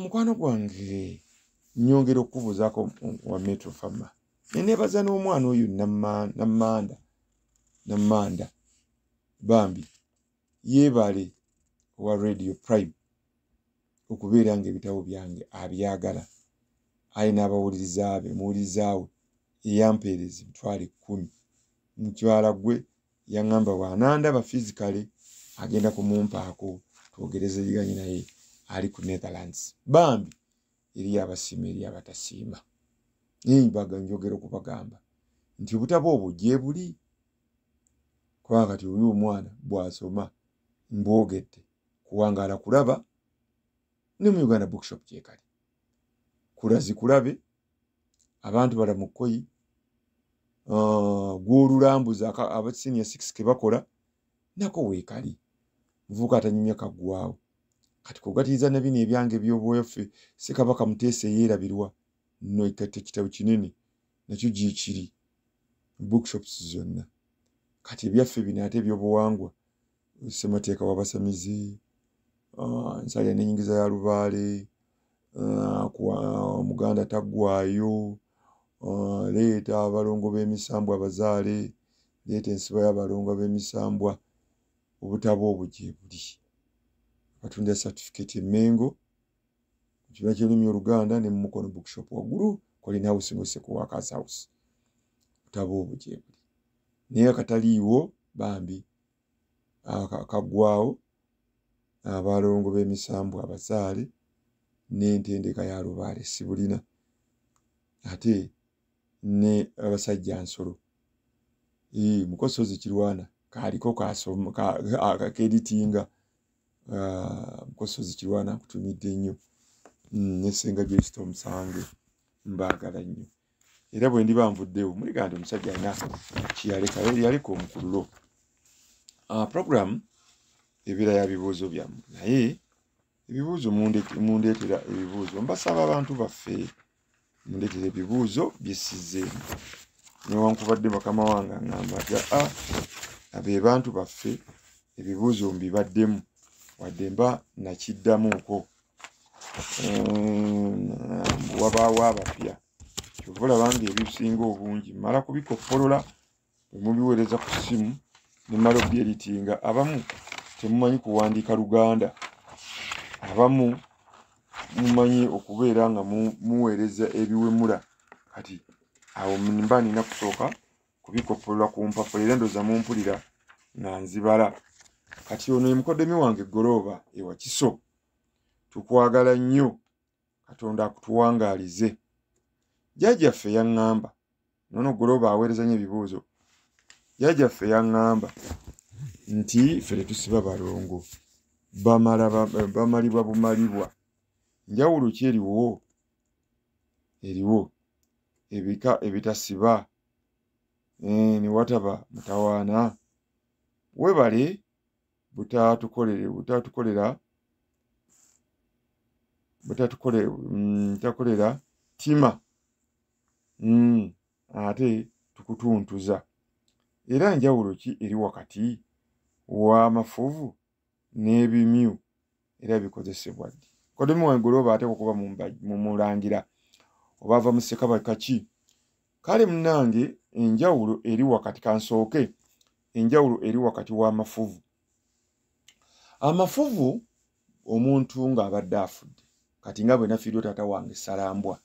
Mukwano gwange, nyongera okubuuzaako wa Metro Fama. Neneebaza n'omwana oyo Nammanda bambi yeebale owa Radio Prime okubeera nga ebitabo byange abyagala. Alina abawuliriza be, muwulirizaawe eyampeereza 100,000. Mukyala gwe yaŋŋamba bw'anandaba physically agenda kumumpaako twogerezeganye naye ali ku Netherlands. Bambi eri abasiima eri abatasiima. Naye njogera okubagamba nti obutabo obwo gye buli, kubanga kati oli omwana bw'asoma mbwogedde kuwangaala kulaba ne mu Uganda Bookshop gyekali. Kulazi kulabe abantu bala mu kkoyi gw'olulambuza aba senior 6 ke bakola nako weekali. Muvubuka atanyumya kaggwawo. Kati kugatiriza na bino ebyange eby'obweffe Ssekabaka Muteesa eyeerabirwa nno kati ekitabo kinene nakyo gyekiri bookshops zonna. Kati ebyaffe bino ate ebyobuwangwa ssemateeka w'abasamize, nsalira n'ennyingiza ya Lubaale, Omuganda taggwaayo, leeta abalongo b'emisambwa abazaale, leeta ensiba y'abalongo b'emisambwa. Obutabo obwo gye buli. Batunda certificate e Mmengo mu kibiina ky'olulimi Oluganda ne mu Mukono Bookshop waggulu Colin House ng'osse ku Workers House. Obutabo obwo gye buli. Naye akataliiwo bambi kaggwawo abalongo b'emisambwa abazaale n'entendeka ya Lubaale sibulina, ate ne abasajja nsolo. Mukosozi Kirwana kaaliko keditinga. Mukosozi Kirwana nkutumidde nnyo, ne Ssenga Joyce Omusange mbaagala nnyo. Era bwe ndiba nvuddewo muliga nti omusajja alina kiyaleka yaleka omukululo. Program ebeera ya bibuuzo byammwe, naye ebibuuzo mundeetera ebibuuzo. Mbasaba abantu baffe mundeetera ebibuuzo byessizeemu. Newankubadde bakama wange aŋŋamba nti abe bantu baffe ebibuuzo mbibaddemu wadde mba nakiddamuuko. Wabaawo abapya kyova olaba nga ebisinga obungi mmala kubikoppolola bwe mubiweereza ku ssimu ne mmala obyeritinga. Abamu temumanyi kuwandiika Luganda, abamu mumanyi okubeera nga muweereza ebiwemula. Kati awo mba nina kusooka kubikoppolola ku mpapula, era ndowooza mumpulira nga nzibala. Kati ono ye mukoddomi wange Golooba ewa Kiso, tukwagala nnyo, Katonda akutuwangaalize. Jjajjaffe yaŋŋamba, nono Golooba aweereza nnyo ebibuuzo. Jjajjaffe yaŋŋamba nti ffe tetusiba balongo, bamalibwa bumalibwa. Njawulo ki eriwo? Eriwo ebika ebitasiba ne wataba mutawaana. Weebale butatukolera ttima, ate tukutuntuza. Era njawulo ki eri wakati w'amafuvu n'ebimyu era bikozesebwa ddi? Koddomi wange Golooba ateekwa okuba mu mulangira oba ava mu Ssekabaka ki? Kale munnange enjawulo eri wakati, kansooke enjawulo eri wakati w'amafuvu. Amafuvu omuntu ng'abadde afudde, kati nga bwe nafiirwa taata wange Ssalambwa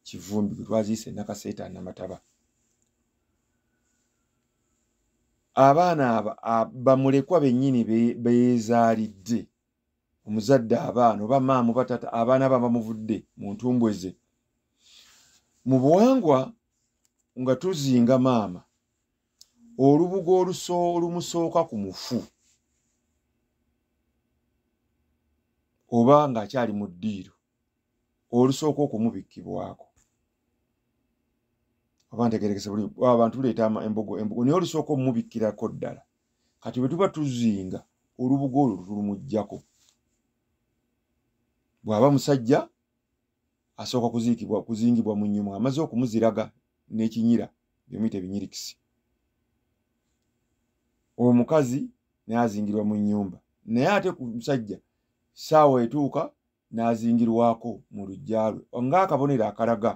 Kivumbi gwe twaziise Nakaseeta Namataba, abaana abo bamulekwa bennyini beezaalidde. Omuzadde abaana oba maama oba taata, abaana aba bamuvudde mu ntumbwe ze. Mu buwangwa nga tuzinga maama, olubugo olumusooka ku mufu oba ng'akyali mu ddiiro olusooka okumubikkibwako, oba ntegeerekese bulungi, abantu tuleeta embogo naye olusooka omumubikkirako ddala. Kati bwe tuba tuzinga olubugo olwo tulumuggyako. Bw'aba musajja asooka kuzingibwa mu nnyuma, amaze okumuziraga n'ekinyira bye muyita ebinyirikisi. Omukazi naye azingirwa mu nnyumba, naye ate ku musajja ssaawa etuuka n'azingirwako mu luggya lwe ng'akabonero akalaga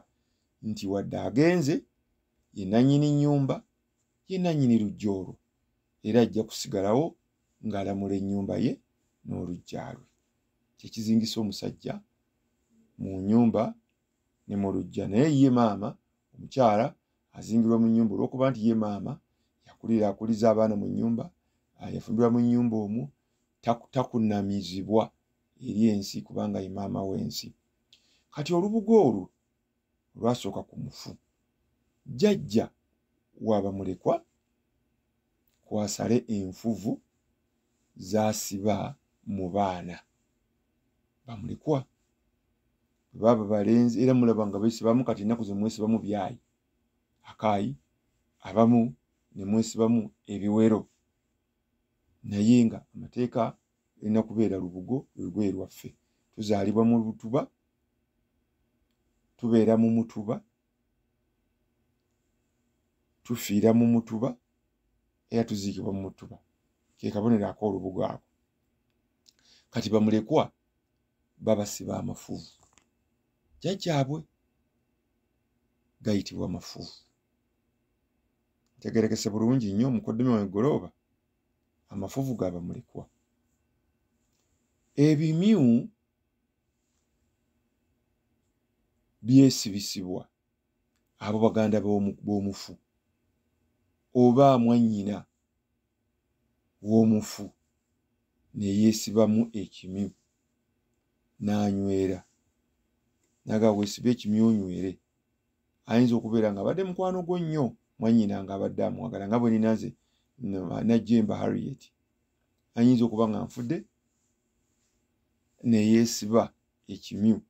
nti wadde agenze ye nannyini nnyumba, ye nannyini luggya olwo, era ajja kusigalawo ng'alamula ennyumba ye n'oluggya lwe. Kyekizingisa omusajja mu nnyumba ne mu luggya. Naye ye maama omukyala azingirwa mu nnyumba olw'okuba nti ye maama yakulira akuliza abaana mu nnyumba, yafumbirwa mu nnyumba omwo, takunnamizibwa eri ensi kubanga ye maama w'ensi. Kati olubugo olwo olwasooka ku mufu, jjajja w'abamulekwa kwasale enfuvu z'asiba mu baana bamulekwa. Bwe baba balenzi era mulaba nga beesibamu, kati ennaku ze mwesibamu byayi akaayi, abamu ne mwesibamu ebiwero, naye nga amateeka erina kubeera lubugo, olugoye lwaffe. Tuzaalibwa mu lutuba, tubeera mu mutuba, tufiira mu mutuba, era tuziikibwa mu mutuba. Ke kabonero ak'olubugo ako. Kati bamulekwa babasiba amafuvu, jjajjaabwe gayitibwa mafuvu. Ntegerekese bulungi nnyo mukoddomi wange Golooba, amafuvu ga bamulekwa. Ebimyu byesibisibwa abo baganda b'omufu oba mwannyina w'omufu ne yeesibamu ekimyu n'anywera. Naga weesiba ekimyu onywere. Ayinza okubeera ng'abadde mukwano gwo nnyo, mwannyina ng'abadde amwagala, nga bwe nina nze Najjemba Harriet. Ayinza okuba nga nfudde ne yeesiba ekimyu.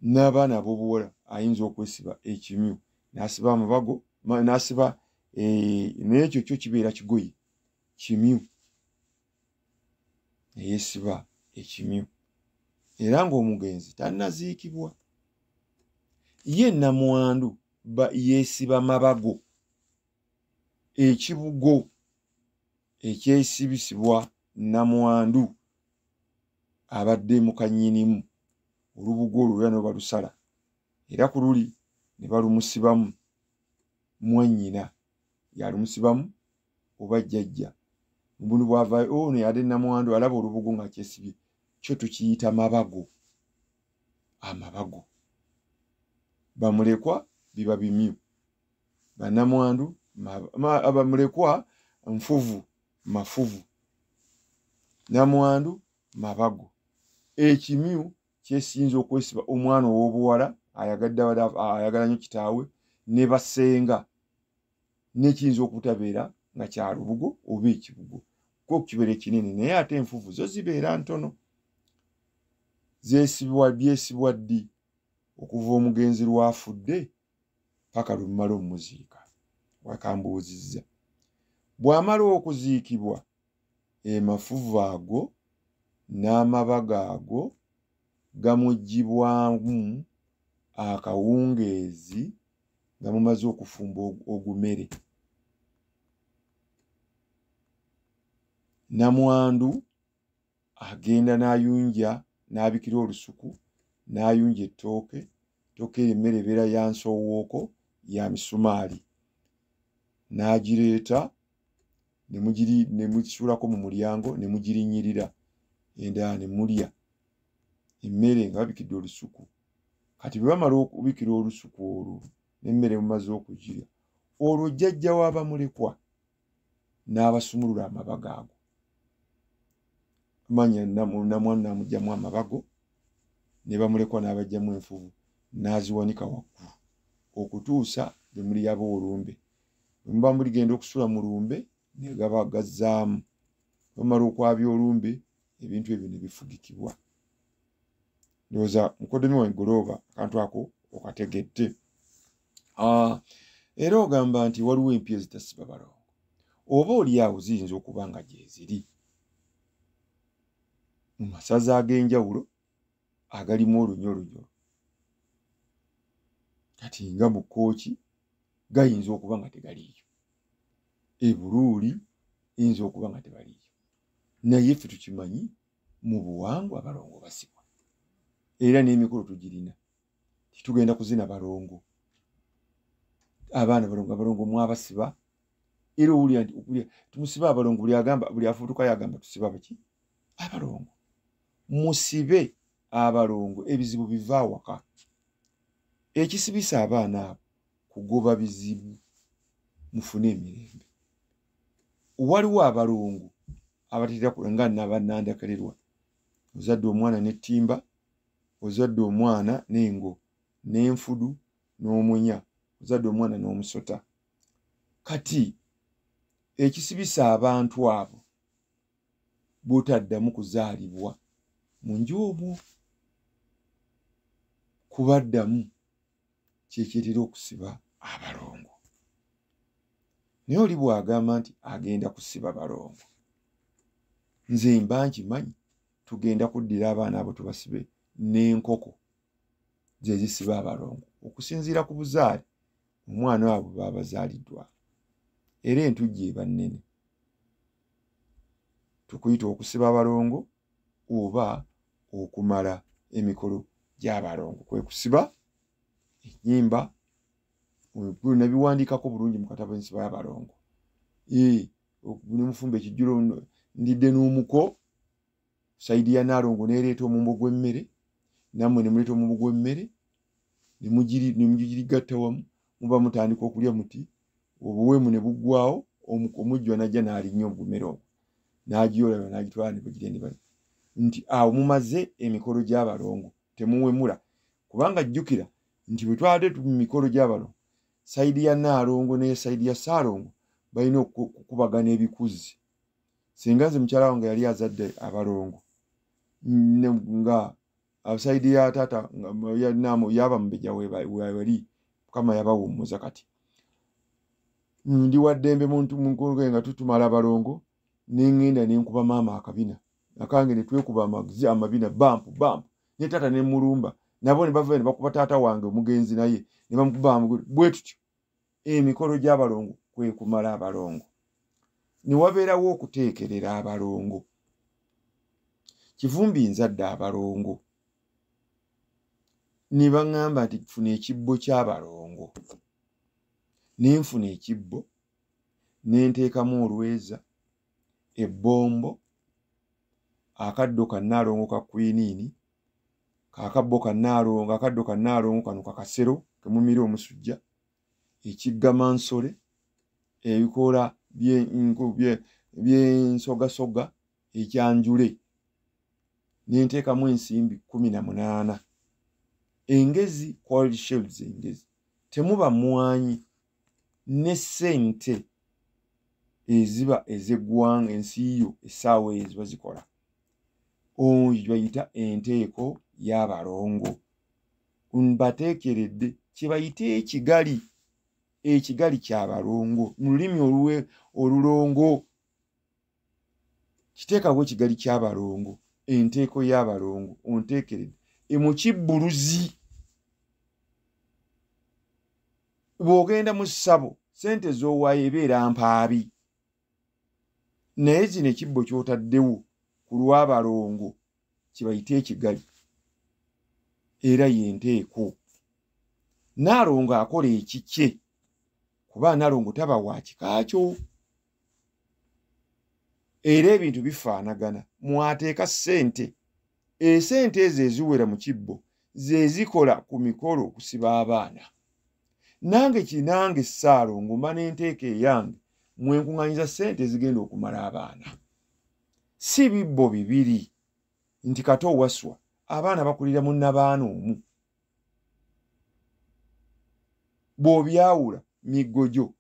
N'abaana ab'obuwala ayinza okwesiba ekimyu n'asiba amabago, n'asiba n'ekyo kyo kibeera kigoye kimyu, ne yeesiba ekimyu. Era ng'omugenzi tannaziikibwa. Ye nnamwandu yeesiba mabago, ekibugo ekyesibisibwa nnamwandu abadde mu kannyinimu. Olubugo olwo era ne balusala, era ku luli ne balumusibamu mwannyina yalumusibamu oba jjajja. Mubunu bw'avaayo ono yadde nnamwandu alaba olubugo nga kyesibye, kyo tukiyita mabago. Amabago bamulekwa biba bimyu, bannamwandu abamulekwa nfuvu mafuvu, namwandu mabago. Ekimyu kyesinza okwesiba omwana ow'obuwala ayagala nnyo kitaawe ne basenga, n'ekiyinza okutabeera nga kya lubugo oba ekibugo, ko kibeera ekinene, naye ate enfuvu zo zibeera ntono. Zeesibwa byesibwa ddi? Okuva omugenzi lw'afudde paka lumala omuziika. Wakambuuzizza. Bw'amala okuziikibwa, emafuvu ago n'amabago ago gamuggyibwamu akawungeezi nga mumaze okufumba ogumere. Namwandu agenda n'ayunja n'abikira olusuku, n'ayunja ettooke, ettooke eryo emmere ebeera ya nsoowooko ya misumaali, n'agireeta ne mugisuulako mu mulyango ne mugirinnyirira, endala ne mulya emmere nga babikidde olusuku. Kati bwe bamala okubikira olusuku olwo n'emmere mumaze okugirya, olwo jjajja w'abamulekwa n'abasumulula amabago ago. Manya namwandu n'amuggyamu amabago, ne bamulekwa n'abaggyamu enfuvu n'aziwanika waggulu okutuusa lwe muliyaba olumbe. Bwe muba muligenda okusula mu lumbe ne gaba gazzaamu. Bamala okwabya olumbe, ebintu ebyo ne bifugikibwa. Ndowooza mukoddomi wange Golooba akantu ako okategedde. Era ogamba nti waliwo empya ezitasiba balongo, oba oli awo ziyinza okuba nga gyeziri mu masaza ag'enjawulo agalimu olunyolunyolo. Kati nga mu Kkooki gayinza okuba nga tegaliiyo, e Buluuli eyinza okuba nga tebaliiyo, naye ffe tukimanyi Mu buwangwa abalongo basibwa, era n'emikolo tugirina. Titugenda kuzina balongo, abaana balongo, abalongo mwabasiba. Era owulira nti tumusiba abalongo, buli agamba, buli afuutukayo agamba tusiba baki? Abalongo. Musibe abalongo, ebizibu biva awaka. Ekisibisa abaana abo kugoba bizibu, mufune emirembe. Waliwo abalongo abatera nga nabannandakalirwa, ozadde omwana n'ettimba, ozadde omwana n'engo n'enfudu n'omunya, ozadde omwana n'omusota. Kati ekisibisa abantu abo butaddamu kuzaalibwa mu nju omwo, kubaddamu kyekyetera okusiba abalongo. Naye oli bw'agamba nti agenda kusiba balongo, nze mba nkimanyi tugenda kuddira abaana abo tubasibe n'enkoko ze zisiba abalongo. Okusinziira ku buzaale, omwana abo babazaaliddwa, era entujjo eba nnene. Tukuyita okusiba abalongo oba okumala emikolo gy'abalongo, kwe kusiba ennyimba nabiwandiikako bulungi mu katabo ensiba y'abalongo. Ne mufumba ekijjulo, ndidde n'omuko, sayidi ya Naalongo n'ereeta omumbo gw'emmere, nammwe ne muleeta omumbo gw'emmere, ne mugirigatta wamu, muba mutandika okulya muti, obuweemu ne buggwawo, omujjwa n'ajja n'alinnya ogumere ogwo, n'agiyoola n'agitwala ne bagirya ne balya. Nti awo mumaze emikolo gy'abalongo, temuwemula. Kubanga jjukira nti bwe twabadde mu mikolo gy'abalongo, sayidi ya Naalongo ne sayidi ya Ssaalongo balina okukubagana ebikuzi. Singa nze mukyala wange yali azadde abalongo, nga sayidi ya taata yaba mubejja wewali, Mukama yabawummuza kati. Ndi wa ddembe muntu nga tutumala abalongo, ne ŋŋenda ne nkuba maama akabina akange, ne twekuba amabina bampu bampu, ne taata ne mulumba, nabo ne bavayo ne bakuba taata wange omugenzi naye ne bamukuba amagulu. Bwe tutyo emikolo gy'abalongo kwe kumala abalongo. Ne wabeerawo okuteekerera abalongo. Kivumbi nzadde abalongo, ne baŋŋamba nti funa ekibbo ky'abalongo. Ne nfuna ekibbo, ne nteekamu olweza, ebbombo, akaddo ka Nnaalongo ka kwiniini, akabbo ka Nnaalongo, akaddo ka Nnaalongo kano kakasero ke mumira omusujja, ekiggamansole, ebikoola by'ensogasoga, ekyanjule, ne nteekamu ensimbi 18. Engezi, quality shelves engezi, temuba mmwanyi ne ssente eziba ez'eggwanga ensi yo essaawa eyo ziba zikola. Oyo bayita enteeko y'abalongo. Mbateekeredde kye bayita ekigali, ekigali ky'abalongo mu lulimi olulongo. Kiteekawo ekigali ky'abalongo, enteeko y'abalongo onteekeredde mu kibbuluzi. Bw'ogenda mu ssabo ssente z'owaayo ebeera mpaabi, naye zino ekibbo ky'otaddewo ku lw'abalongo kye bayita ekigali, era y'enteeko. Naalongo akola ekikye, kuba Naalongo taba wa kika kyo, era ebintu bifaanagana. Mwateeka ssente, esente ezo eziwera mu kibbo ze zikola ku mikolo okusiba abaana. Nange kinange Ssaalongo mba n'enteeka eyange mwe nkuŋŋaanyiza ssente ezigenda okumala abaana. Si bibbo bibiri nti kato owaswa abaana bakulira mu nnabaana omu. Bw'obyawula miggo gyo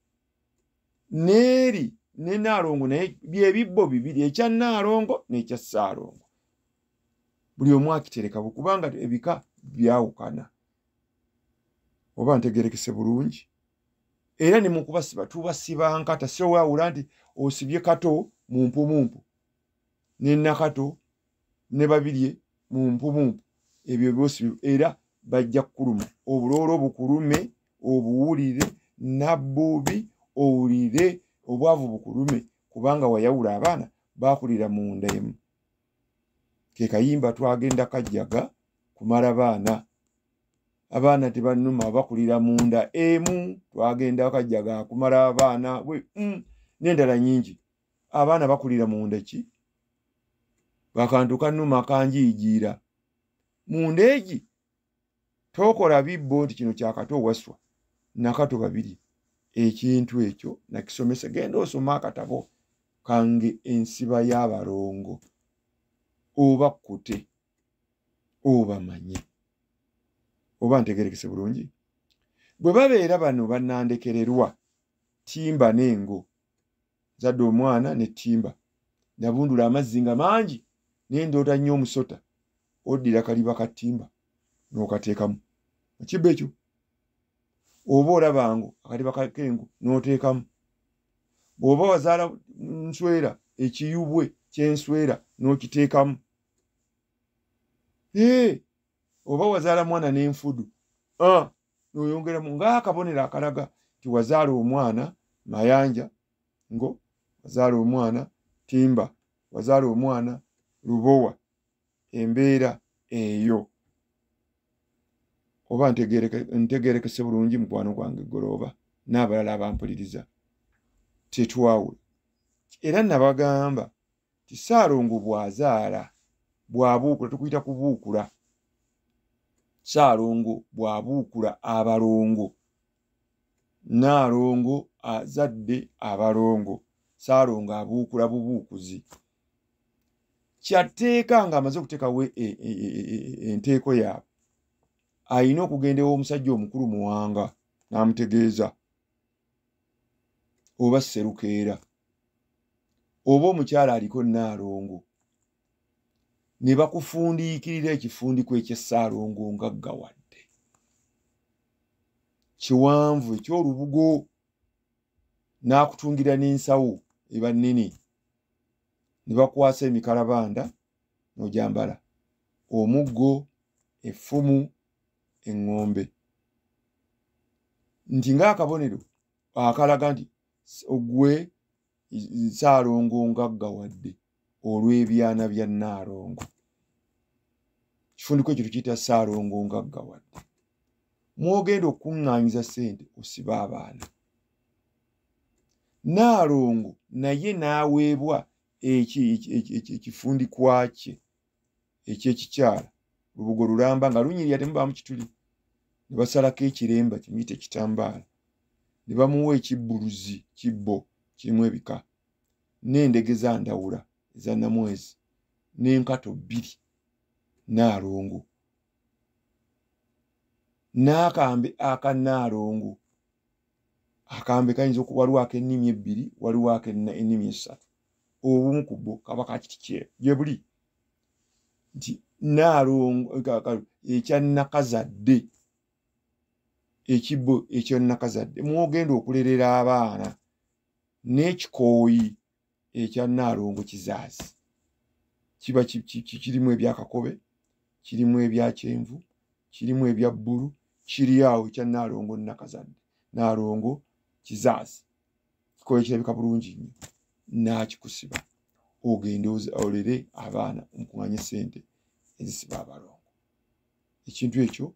n'eri ne Nnaalongo, naye bye bibbo bibiri, ekya Nnaalongo n'ekya Ssaalongo. Buli omu akitereka kubanga ebika byawukana. Oba ntegerekese bulungi. Era ne mu kubasiba tubasiba nkata, si owawula nti osibye kato mu mpumumpu ne Nakato ne Babirye mu mpumumpu, ebyo byosibye era bajja kukuluma. Obuloolo bukulume, obuwulire, nabbubi owulire, obwavu bukulume, kubanga wayawula abaana baakulira munda emu. Ke kayimba twagenda kajjaga kumala baana. Abaana tebannuma bakulira munda emu, twagenda kajjaga kumala abaana n'endala nnyingi. Abaana bakulira munda ki? Bakantu kannuma kanjiijiira. Munda egi tokola bibbo nti kino kyakato waswa nakato babiri. Ekintu ekyo nakisomesa, genda osoma akatabo kange ensiba y'abalongo oba kkute oba manye oba ntegerekese bulungi. Bwe babeera bano bannandekererwa timba n'engo, zadde omwana ne timba, nabundula amazzi nga mangi nendoota nnyo omusota, oddira kaliba ka timba n'okateekamu ekibbo ekyo, oba olabango akaliba k'engo n'oteekamu, bw'oba wazaala nswera ekiyubwe ky'enswera n'okiteekamu, oba wazaala mwana n'enfudu n'oyongeramu ng'akabonero akalaga nti wazaala omwana mayanja ngo, wazaala omwana timba, wazaala omwana lubowa. Embeera eyo oba ntegerekese bulungi mukwano gwange Golooba n'abalala abampuliriza, tetwawula. Era nabagamba ti Ssaalongo bw'azaala bw'abuukula, tukuyita kubuukula. Ssaalongo bw'abuukula abalongo, Nnaalongo azadde abalongo, Ssaalongo abuukula bubuukuzi. Kyatteeka ng'amaze okuteekawo enteeko yaabwe, ayina okugenda ew'omusajja omukulu Muwanga n'amutegeeza, oba Sserukeera oba omukyala aliko Nnaalongo, ne bakufundiikirira ekifundiko eky'Essaalongo ngaggawadde kiwanvu eky'olubugo, n'akutungira n'ensawo eba nnene, ne bakwasa emikalabanda n'ogyambala, omuggo, effumu, eŋŋombe, nti ng'akabonero akalaga nti ogwe Ssaalongo ngaggawadde olw'ebyana bya Nnaalongo. Kifundiko ekyo tukiyita Ssaalongo ngaggawadde. Mwogenda okuŋŋaanyiza ssente osiba abaana. Nnaalongo naye n'aweebwa ekifundikwa kye ekyekikyala, lubugo lulamba nga lunyirira temubaamu kituli, ne basalako ekiremba kimuyite ekitambaala, ne bamuwa ekibbuluzi kibbo kirimu ebika, n'endege za ndawula eza namwezi, n'enkato bbiri Nnaalongo, n'akambe aka Nnaalongo. Akambe kayinza okuba waliwo ak'ennimi ebbiri, waliwo ak'ennimi essatu, obumu ku bwo kaba ka kiti kyeru gye buli nti Nnaalongo ekya nnakazadde, ekibbo ekya nnakazadde mwogenda okulerera abaana, n'ekikooyi ekya Nnaalongo kizaazi kiba kirimu ebyakakobe, kirimu ebya kyenvu, kirimu ebya bbulu, kiri awo ekya Nnaalongo nnakazadde, Nnaalongo kizaazi, kikooyi kirabika bulungi nnyo, n'akikusiba ogende olere abaana omukuŋŋaanye ssente ezisiba abalongo. Ekintu ekyo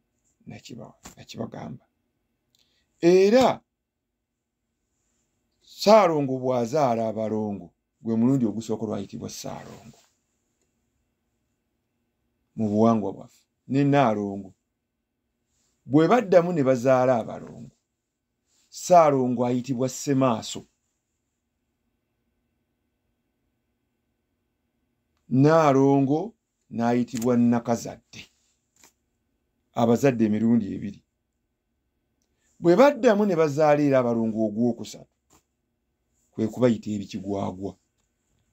nakibagamba. Era Ssaalongo bw'azaala abalongo gwe mulundi ogusooka lwayitibwa Ssaalongo mu buwangwa bwaffe, ne Nnaalongo. Bwe baddamu ne bazaala abalongo, Ssaalongo ayitibwa Ssemaaso, Nnaalongo n'ayitibwa Nnakazadde, abazadde emirundi ebiri. Bwe baddamu ne bazaala era abalongo ogwokusatu, kwe kubayita ebikigwagwa.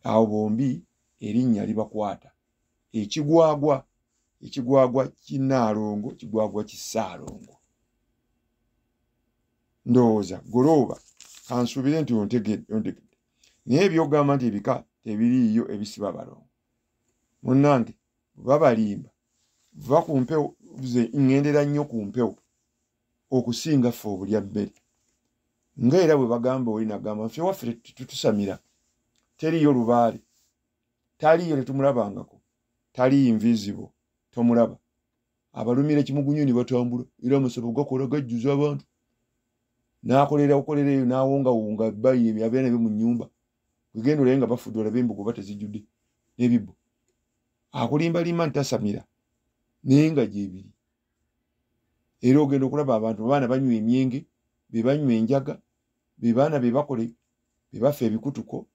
Awo bombi erinnya libakwata. Ekigwagwa, ekigwagwa kinnaalongo, kigwagwa kissaalongo. Ndowooza Golooba kansuubire nti ontegedde. Naye ebyogamba nti ebika tebiriiyo ebisiba abalongo, munnange babalimba. Va ku mpewo, nze ŋŋendera nnyo ku mpewo okusinga ffe obulya mmere. Nga era bwe bagamba oli nagamba ffe waffe tetusamira, teriiyo lubaale, taliiyo tetumulabangako. Tali invisible, tomulaba. Abalumira kimugunyu ne batambula, era amasabo gakola gajjuza abantu. N'akolera okolera eyo n'awongawonga bayi abeera nabyo mu nnyumba. Wegenda olabe nga bafudde, olabe embugo batezijjudde n'ebibbo. Akulimbalimba nti tasamira, naye nga gyebiri. Era ogenda okulaba abantu abaana banywa emyenge, be banywa enjaga, be baana be bakola, be bafa ebikutuko,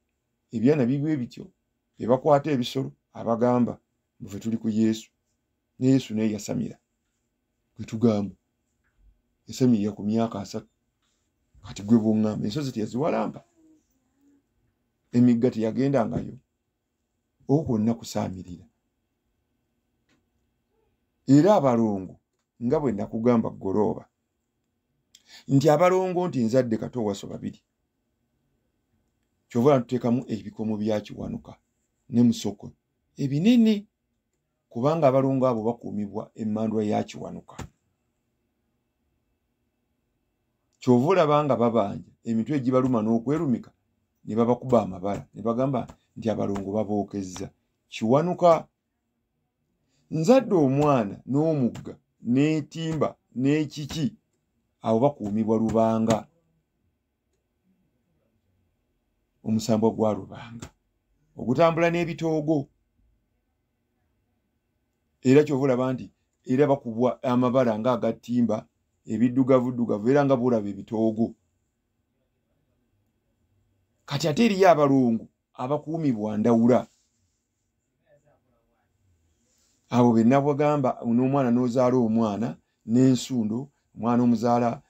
ebyana bibwe bityo, be bakwata ebisolo, abagamba mbu ffe tuli ku Yesu. Ne Yesu naye yasamira. Bwe tugamba yasamirira ku myaka 3. Kati gwe bw'oŋŋamba ensozi teyaziwalampa, emigga teyagendangayo, okwo kwonna kusaamirira. Era abalongo nga bwe nakugamba ggolooba nti abalongo nti nzadde Kato Wasswa 2, kyova tuteekamu ebikomo bya Kiwanuka ne Musoko ebinene, kubanga abalongo abo bakuumibwa emmandwa ya Kiwanuka. Kyova olaba nga babanja emitwe egibaluma n'okwerumika ne babakuba amabala ne bagamba nti abalongo babookezza. Kiwanuka nzadde omwana n'omugga n'etimba n'ekiki, abo bakuumibwa Lubanga, omusambwa gwa Lubanga ogutambula n'ebitoogo. Era kyova olaba nti era bakubwa amabala ng'agatimba ebiddugavu-ddugavu, era nga bw'olaba ebitoogo. Kati ate eriyo abalongo abakuumibwa Ndawula, abo be nabagamba n'omwana n'ozaala omwana n'ensundo, omwana omuzaala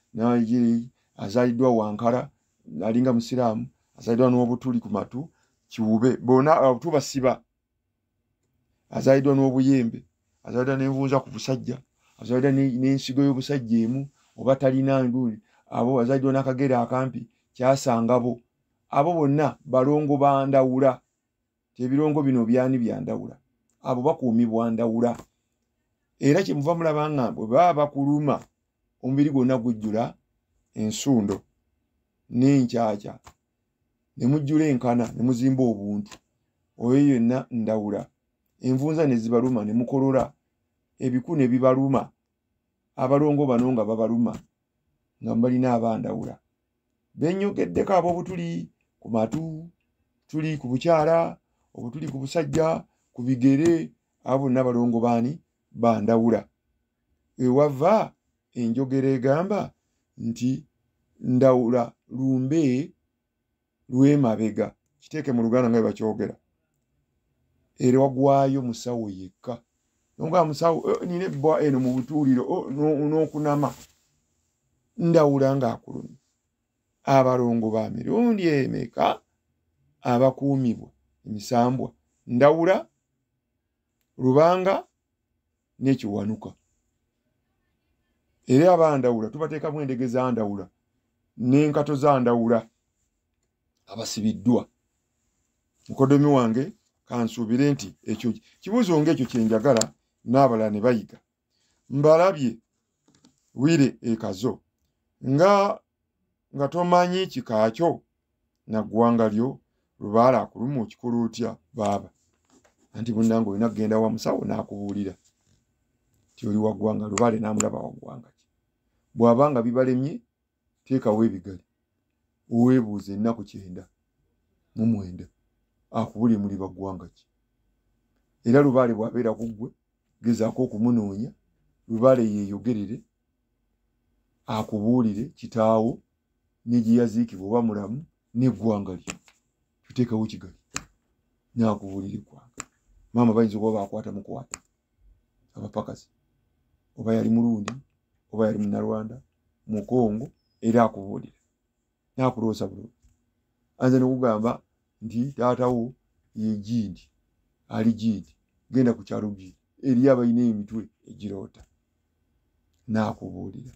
azaaliddwa Wankala, alinga musiraamu, azaaliddwa n'obutuli ku matu, kiwube, bonna tubasiba, azaaliddwa n'obuyembe, azaaliddwa n'envunza ku busajja, azaaliddwa n'ensigo y'obusajja emu oba talina nguli, abo azaaliddwa n'akagere akampi kyasangabo, abo bonna balongo ba Ndawula. Ebirongo bino byani bya Ndawula, abo bakuumibwa Ndawula. Era kyemuva mulaba nga bwe baba bakuluma omubiri gwonna gujjula ensundo n'enkyakya, ne mujjula enkana ne muzimba obuntu, oyo yenna Ndawula. Envunza ne zibaluma ne mukolola, ebiku ne bibaluma, abalongo bano nga babaluma nga balina abandawula. Benyogeddeko ab'obutuli ku matu, tuli ku bukyala, obutuli ku busajja, ku bigere, abo bonna balongo baani bandawula. Ewava enjogera egamba nti Ndawula lumbe lw'emabega, kiteeke mu Luganda nga bwe bakyogera. Era wagwayo musawo yekka, nonga musawo nina ebbwa eno mu butuuliro n'okunama, Ndawula ng'akulumye. Abalongo ba mirundi emeka abakuumibwa emisambwa? Ndawula, Lubanga n'Ekiwanuka. Era abandawula tubateekamu endege za Ndawula n'enkato za Ndawula abasibiddwa. Mukodomi wange kansuubire nti ekyo kibuuzo ng'ekyo kye njagala n'abalala ne bayiga. Mbalabye wire ekazo nga tomanyi kika kyo na ggwanga lyo, lubaala akuluma okikola otya baaba? Anti munnange olina kugenda wa musawo n'akubuulira nti oli wa ggwanga, lubaale n'amulaba wa ggwanga ki. Bw'aba nga bibalemye, teekawo ebigali oweebuuza ennaku 99 akubulye muli ba ggwanga ki. Era lubaale bw'abeera ku ggwe, gezaako okumunoonya, lubaale yeeyogerere akubuulire kitaawo ne gye yaziikibwa oba mulamu n'eggwanga lye. Tuteekawo kigali n'akubuulira eggwanga. Maama bayinza okuba baakwata mukwata abapakasi, oba yali Mulundi oba yali Munnarwanda, Mukongo, era akubuulira n'akuloosa bulungi. Ayinza n'okugamba nti taatawo ye gindi, ali gindi, genda ku kyalo gindi, eriyo abalina emitwe egiroota, n'akubuulira.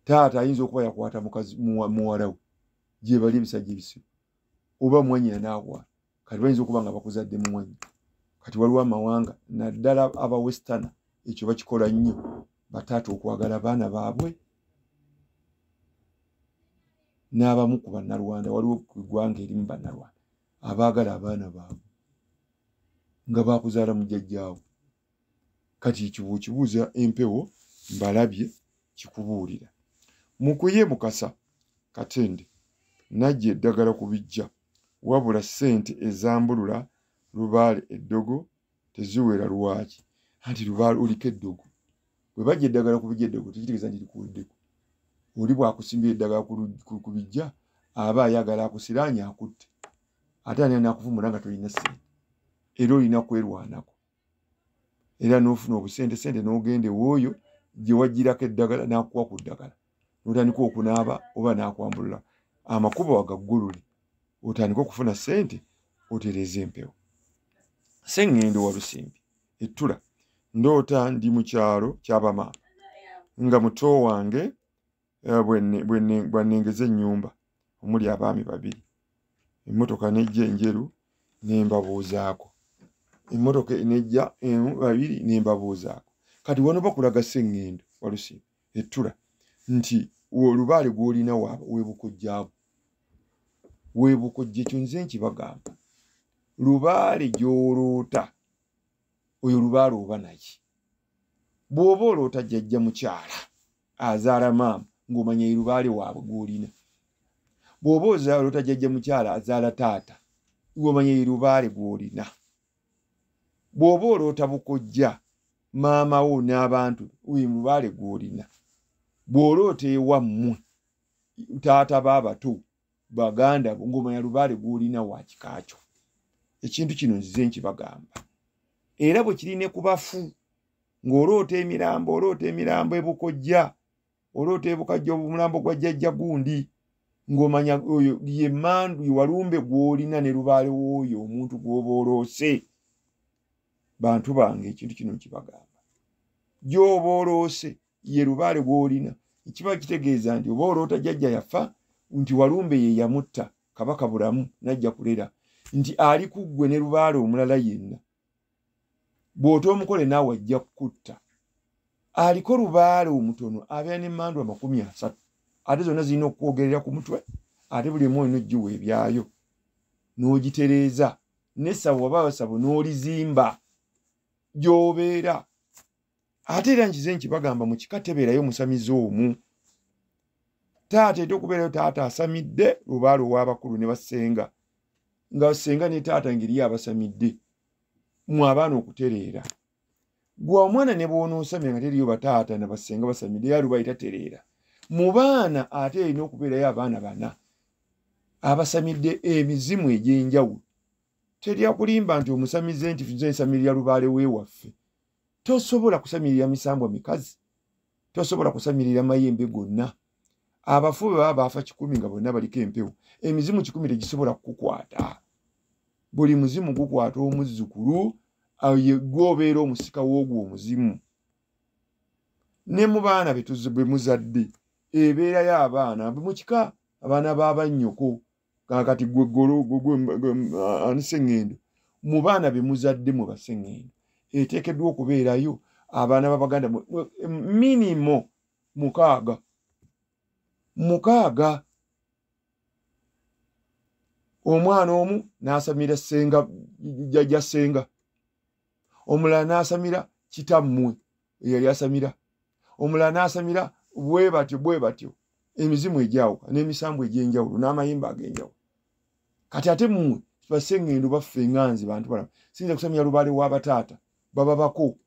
Taata ayinza okuba yakwata mukazi muwala we gye bali ebisajja ebisiru, oba mwannyina n'akwata. Kati bayinza okuba nga bakuzadde muwanyi. Kati waliwo amawanga naddala aba Westerner ekyo bakikola nnyo, bataata okwagala abaana baabwe n'abamu ku Bannarwanda. Waliwo ku ggwanga erimu Bannarwanda abaagala abaana baabwe. nga bakuzaala mujjajjaawo. Kati kibuuza empewo mbalabye kikubuulira. Mukuye Mukasa Katende najja eddagala ku bijja, wabula ssente ezambulula lubaale eddogo teziwera. Lwaki? Anti lubaale oliko eddogo. Bwe bajja eddagala ku bijja eddogo tekitegeeza nti likuweddeko. Oli bw'akusimbira eddagala ku bijja aba ayagala akusiraanye akutte, ate ani anaakuvumula nga tolina ssente, era olina kwerwanako era n'ofuna obusente sente n'ogenda ew'oyo gye waggyirako eddagala n'akuwa ku ddagala n'otandika okunaaba oba n'akwambulula amakubo agaggulule otandike okufuna ssente otereeze empewo. Sseŋŋendo Walusimbi ettula ndoota ndi mu kyalo ky'abamaama nga muto wange bwennengeza ennyumba omuli abaami babiri, emmotoka nejja enjeru nembabuuzaako, emmotoka nejja emu babiri nembabuuzaako. Kati wano bakulaga Sseŋŋendo Walusimbi ettula nti olubaale gw'olina weebukojjaabo, weebukojja. Ekyo nze nkibagamba, lubaale gy'oloota oyo lubaale oba naye. Bw'oba oloota jjajja mukyala azaala maama ng'omanya ye lubaale waabwe gw'olina. Bw'oba oloota jjajja mukyala azaala taata ng'omanya ye lubaale gw'olina. Bw'oba oloota bukojja maama wo n'abantu oyo lubaale gw'olina. Bw'oloota ewammwe taata b'abato baganda bo ng'omanya lubaale gw'olina wa kika kyo. Ekintu kino nzize nkibagamba era bwe kiri ne ku bafu, ng'oloota emirambo, oloota emirambo ebukojja, oloota ebukajja omulambo gwa jjajja gundi ng'omanya oyo ye mandu ye walumbe gw'olina ne lubaale w'oyo omuntu gw'oba oloose. Bantu bange ekintu kino nkibagamba, gy'oba oloose ye lubaale gw'olina. Kiba kitegeeza nti oba oloota jjajja yafa nti walumbe ye yamutta Kabaka Bulamu n'ajja kulera, nti ali ku ggwe ne lubaale omulala yenna bw'otoomukole naawe ajja kukutta. Aliko lubaale omutono abeera n'emmandu 30, ate zonna zirina okwogerera ku mutwe, ate buli emu olina ogiwa ebyayo n'ogitereeza n'essabo waba basabo n'olizimba gy'obeera. Ate era nkize nkibagamba mu kika tebeerayo musamize omu. Taata ete okubeerayo taata asamidde lubaale ow'abakulu ne bassenga, nga ssenga ne taata ngeri abasamidde mmwe abaana okutereera. Gwe omwana ne bw'onoosamya nga teriyo bataata na bassenga basamidde era lubaale tatereera. Mu baana ate erina okubeerayo abaana bana abasamidde emizimu egy'enjawulo. Terya kulimba nti omusamize nti nze nsamirira lubaale weewaffe. Tosobola kusamirira misambwa mikazi, tosobola kusamirira mayembe gonna. Abafu bwe baba baafa 1,000 nga bonna baliko empewo, emizimu 1,000 tegisobola kukukwata. Buli muzimu gukwata omuzzukulu gw'obeera omusika w'ogwo omuzimu. Ne mu baana bwe muzadde ebeerayo abaana mu kika, abaana b'abannyoko kakati gwe ani Sseŋŋendo, mu baana be muzadde mu basseŋŋendo eteekeddwa okubeerayo abaana b'abaganda minimo 6. 6. Omwana omu n'asamira ssenga jjajja ssenga, omulala n'asamira kitammwe eyali asamira, omulala n'asamira bwe batyo bwe batyo, emizimu egyawuka n'emisambu egy'enjawulo n'amayembe ag'enjawulo. Kati ate mmwe basseŋŋendo baffe nga nze bantu balamu, siyinza kusamira lubaale w'abataata baba bako,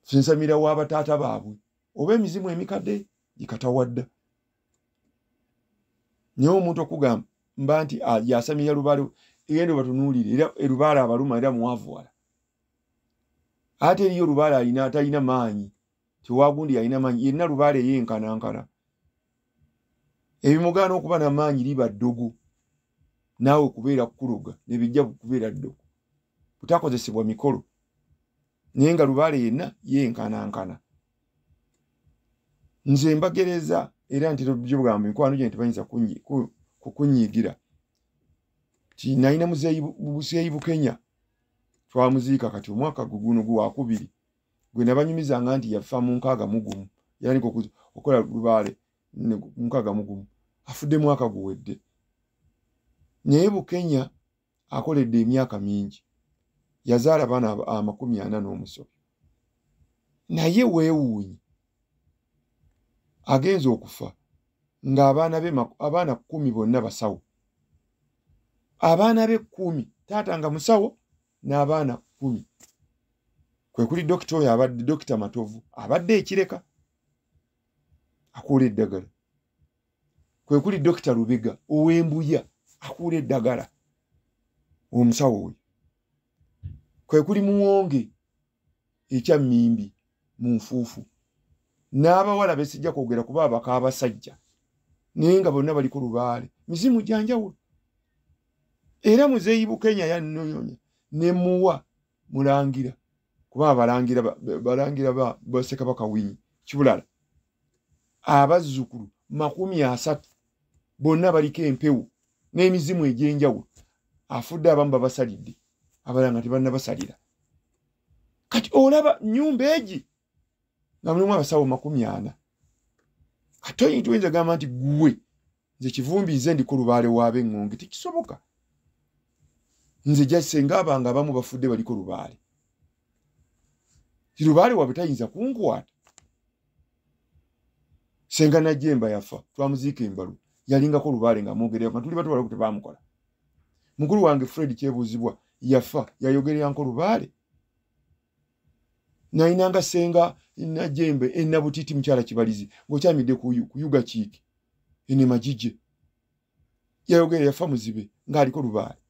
sinsamira w'abataata baabwe oba emizimu emikadde gikatawadda. Naye omuntu okugamba mba nti yasamira lubaale egenda batunuulire era erubaale abaluma era mwavuwala. Ate eriyo lubaale alina atalina maanyi, tewagundi alina maanyi yenna lubaale yenkanankana. Ebimugaana okuba n'amaanyi liba ddogo, naawe kubeera kukuloga ne bijja kubeera ddogo, butakozesebwa mikolo, naye nga lubaale yenna yenkanankana. Nze mbagereza era ntera okugamba mikwano gyange tebayinza kukunyiigira. Ti nalina muzeeyi Bukenya twamuziika kati omwaka guno gwakubiri gwe nabanyumizanga nti yafa mu 61, yatandika okukola lubaale mu 61, afudde mwaka guwedde. Naye Bukenya Akoledde emyaka mingi, yazaala abaana 40 n'omusobyo, naye weewuunye agenza okufa ng'abaana be abaana 10 bonna basawo. Abaana be 10, taata nga musawo n'abaana 10. Kwe kuli dokita oyo abadde Dokita Matovu abadde ekireka akuula eddagala, kwe kuli Dokita Lubega ow'Embuya akuula eddagala omusawo oyo, kwe kuli Muwonge ekya Mmimbi mu nfuufu, n'abawala besijja kwogera kuba abaka abasajja, naye nga bonna baliko lubaale, mizimu gya njawulo. Era Muzeeyi Bukenya yannoyonya ne muwa mulangira, kuba abalangira balangira ba Ssekabaka Winyi Kibulala, abazzukulu 30 bonna baliko empewo n'emizimu egy'enjawulo. Afudde abamu babasalidde, abalala nga tebannabasalira. Kati olaba nnyumba egi nga mulimu abasawo 40. Kati tuyinza gamba nti gwe nze Kivumbi nze ndiko lubaale w'ab'Eŋŋonge, tekisoboka. Nze jasenga abanga abamu bafudde baliko lubaale, lubaale waabwe tayinza kunkwata. Senga Najjemba yafa, twamuziika Embalu, yalingako lubaale nga amwogerera nga tuli bato waliwo tebaamukola. Mukulu wange Fred Kyebuuzibwa yafa, yayogereranko lubaale. Nayinanga Senga Najjembe Enabutiti mukyala Kibalizi ng'okyamidde kuyuga kiiki ene Magije, yayogera yafa muzibe ng'aliko lubaale.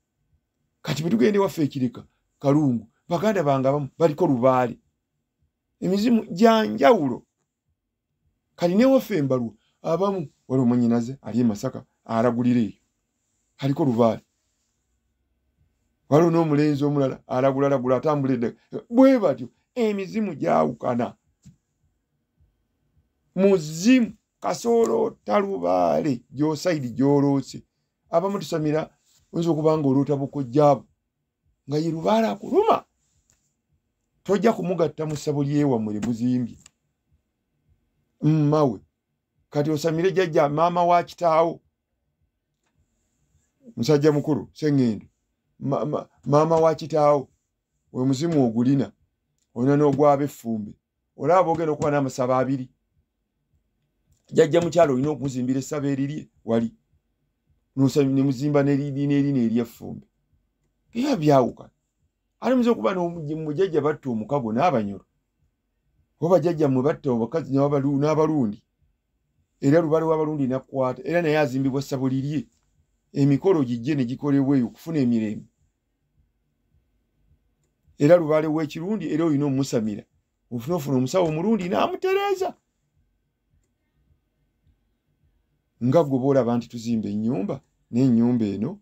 Kati bwe tugenda ewaffe Ekireka Kalungu, baganda bange abamu baliko lubaale, emizimu gya njawulo. Kati newaffe Embalu abamu waliwo mwannyinaze ali e Masaka alagulira eyo aliko lubaale, waliwo n'omulenzi omulala alagulalagula atambula edda. Bwe batyo emizimu gyawukana. Muzimu kasooloota lubaale gy'osayidi gy'oloose. Abamu tusamira oyinza okuba nga oloota bukojjaabo nga ye lubaale akuluma, tojja kumugatta mu ssabo lyewammwe lye muzimbye mmawe. Kati osamire jjajja maama wa kitaawo, musajja mukulu Sseŋŋendo, maama wa kitaawo we muzimu ogulina, olina n'ogwab'effumbe. Olaba bw'ogenda okuba n'amasabo abiri, jjajja mukyalo olina okumuzimbira essabo erirye wali ne muzimba n'erina ery'effumbe, biba byawukana. Ate muyinza okuba mujjajja batta omukago n'Abanyoro, oba jjajja mmwe batta abakazi n'Abalundi, era lubaale w'Abalundi n'akkwata, era naye azimbibwa ssabo lirye, emikolo gijje ne gikolebwa eyo okufuna emirembe. Era lubaale w'Ekirundi era olina omusamira, ofuna ofuna omusawo omulundi n'amutereeza. Nga gwe bw'olaba nti tuzimba ennyumba, n'ennyumba eno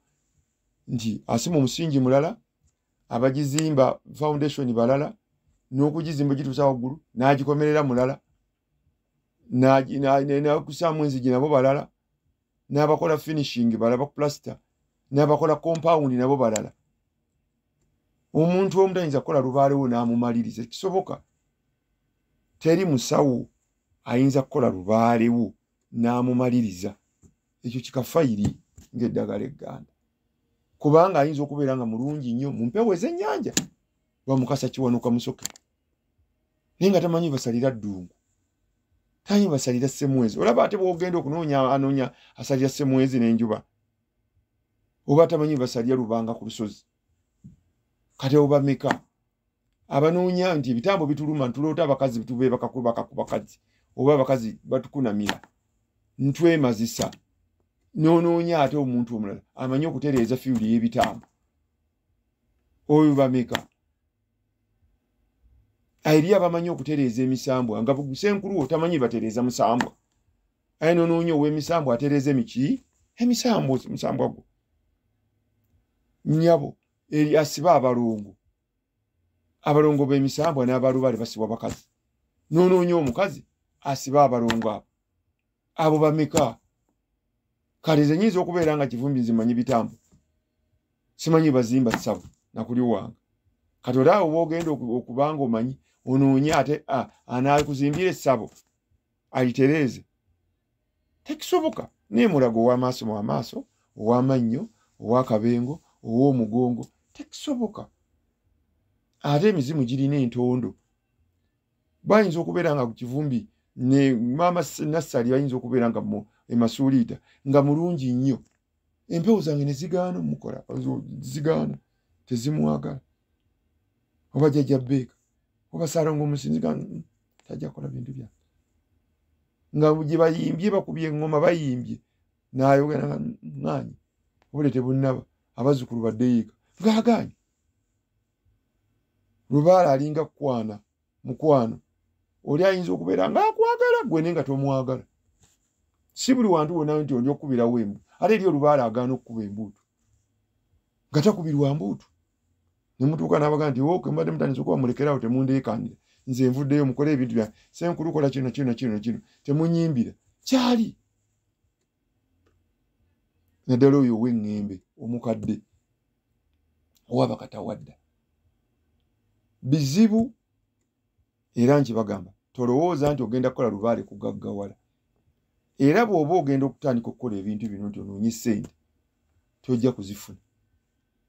nti asima omusingi mulala, abagizimba foundation balala, n'okugizimba gituusa waggulu n'agikomerera mulala, n'akusaamu enzigi nabo balala, n'abakola finishing balala, plaster, n'abakola compound nabo balala. Omuntu omu tayinza kukola lubaalewo n'amumaliriza, kisoboka. Teri musawo ayinza kukola lubaalewo n'amumaliriza, ekyo kikafayiri ng'eddagala egganda, kubanga ayinza okubeera nga mulungi nnyo mu mpewo ez'ennyanja, bamukasa Kiwanuka Musoke, naye nga tamanyi basalira ddungu, tamanyi basalira Ssemwezi. Olaba ate bw'ogenda okunoonya anoonya asalira Ssemwezi n'enjuba, oba tamanyi basalira Lubanga ku lusozi. Kati oba meka abanoonya nti ebitambo bituluma, ntuloota abakazi tubeebaka ku bakazi, oba abakazi batukunamira, ntwemazisa. N'onoonya ate omuntu omulala amanyi okutereeza fiwuli y'ebitambo, oyo bameka. Eri abamanyi okutereeza emisambwa, nga Ssenkulu wo tamanyi batereeza musambwa, aye n'onoonya ow'emisambwa atereeza emiki emisambwa, musambwa gwo nnyabo. Eri asiba abalongo, abalongo b'emisambwa n'abalubaale basibwa bakazi, n'onoonya omukazi asiba abalongo abo, abo bameka. Kale nze nnyinza okubeera nga Kivumbi nzimanyi bitambo, simanyi bazimba ssabo nakuli wange. Kati olaba bw'ogenda okubanga omanyi, onoonye ate anaakuzimbira essabo alitereeze, tekisoboka. Naye Mulago ow'amaaso mu amaaso, ow'amannyo, ow'akabengo, ow'omugongo, tekisoboka. Ate emizimu girina entondo. Bayinza okubeera nga ku Kivumbi ne maama Nassali, bayinza okubeera nga emasuuliita nga mulungi nnyo, empewo zange ne zigaana omukola, zigaana, tezimwagala. Oba jjajja Beeka oba Saalongo omusinziga tajja kukola bintu byange. Nga gye bayimbye, bakubye eŋŋoma, bayimbye, n'ayogera nga ŋŋaanyi, obule tebunnaba, abazzukulu baddeyo eka, ng'agaanyi. Lubaale alinga kkwana mukwano, oli ayinza okubeera ng'akwagala ggwe naye nga tomwagala. Si buli wantu wonna nti oli okukubirawo embu, ate eri olubaale agaana okukuba embuutu, nga takubirwa mbuutu. Ne mutuuka n'abagaa nti oke mbadde mutandise okuba, mulekerawo, temundeekaanira, nze nvuddeyo, mukole ebintu byange, senkulu kola kino kino kino kino, temunyimbira. Kyali naddala oyo ow'eŋŋembe omukadde owabakatawadda bizibu. Era nkibagamba, tolowooza nti ogenda kukola lubaale kugaggawala. Era bw'oba ogenda okutandika okukola ebintu bino nti onoonye ssente, tojja kuzifuna.